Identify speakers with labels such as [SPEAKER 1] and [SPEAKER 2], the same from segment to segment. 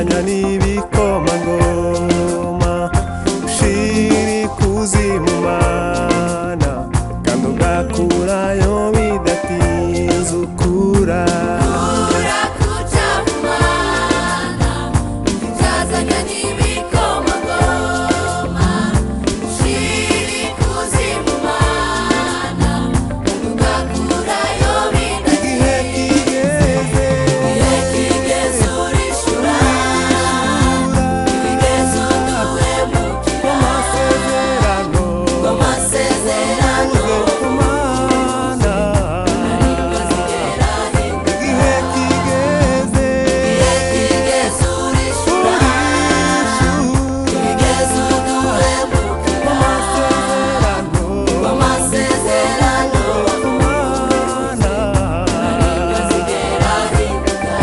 [SPEAKER 1] Ukicazanya n'ibikomangoma, ushira ikuzimu Mana, kandi ugakurayo bidatinze ukura.
[SPEAKER 2] Urakuja Mana, ukicazanya n'ibikomangoma, ushira ikuzimu Mana, kandi ugakurayo
[SPEAKER 1] Igihe
[SPEAKER 2] bidatinze.
[SPEAKER 1] kigeze,
[SPEAKER 2] Igihe kigeze urishura, ibigeze uduhemukira,
[SPEAKER 1] amasezerano
[SPEAKER 2] amasezerano
[SPEAKER 1] uze Mana.
[SPEAKER 2] azigera ahinduka.
[SPEAKER 1] Igihe kigeze,
[SPEAKER 2] Igihe kigeze urishura, ibigeze uduhemukira,
[SPEAKER 1] amasezerano
[SPEAKER 2] amasezerano
[SPEAKER 1] Mana.
[SPEAKER 2] azigera ahinduka.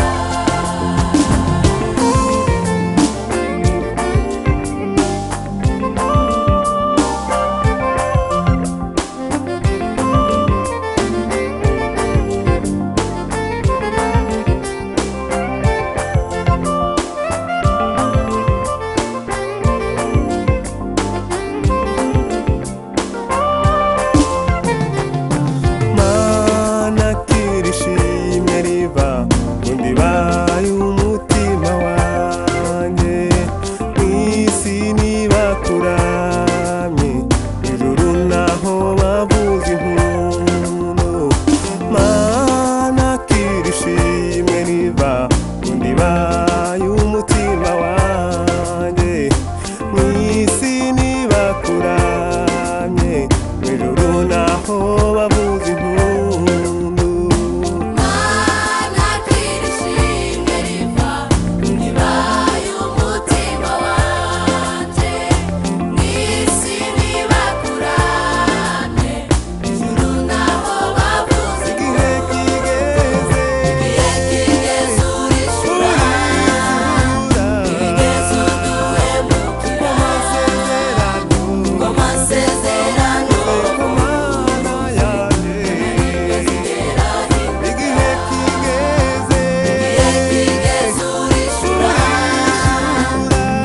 [SPEAKER 1] Mana kira ishimwe riva mu ndiba y'umutima wanjye, mw'isi nibakuramye, ijuru naho bavuza impundu. Mana kira ishimwe riva mu ndiba y'umutima wanjye, mw'isi nibakuramye, ijuru naho bavuza impundu.
[SPEAKER 2] Mana kira ishimwe riva mu ndiba y'umutima wanjye, mw'isi nibakuramye, ijuru naho bavuza
[SPEAKER 1] Igihe kigeze,
[SPEAKER 2] Igihe kigeze urishura, ibigeze uduhemukira,
[SPEAKER 1] amasezerano
[SPEAKER 2] amasezerano
[SPEAKER 1] Mana yanjye.
[SPEAKER 2] azigera ahinduka.
[SPEAKER 1] Igihe kigeze,
[SPEAKER 2] Igihe kigeze urishura,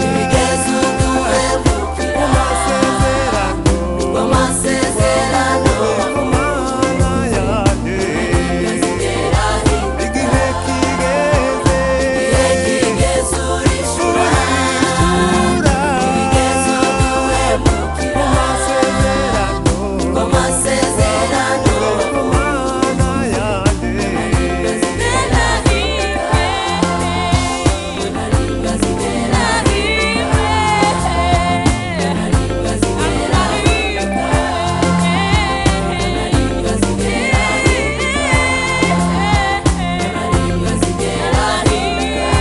[SPEAKER 2] ibigeze uduhemukira,
[SPEAKER 1] amasezerano
[SPEAKER 2] amasezerano
[SPEAKER 1] Mana yanjye.
[SPEAKER 2] azigera ahinduka.
[SPEAKER 1] Igihe kigeze,
[SPEAKER 2] Igihe kigeze urishura, ibigeze uduhemukira,
[SPEAKER 1] amasezerano
[SPEAKER 2] amasezerano
[SPEAKER 1] Mana yanjye.
[SPEAKER 2] azigera ahinduka. Azigera ahinduka. Azigera ahinduka. Azigera ahinduka. Azigera ahinduka.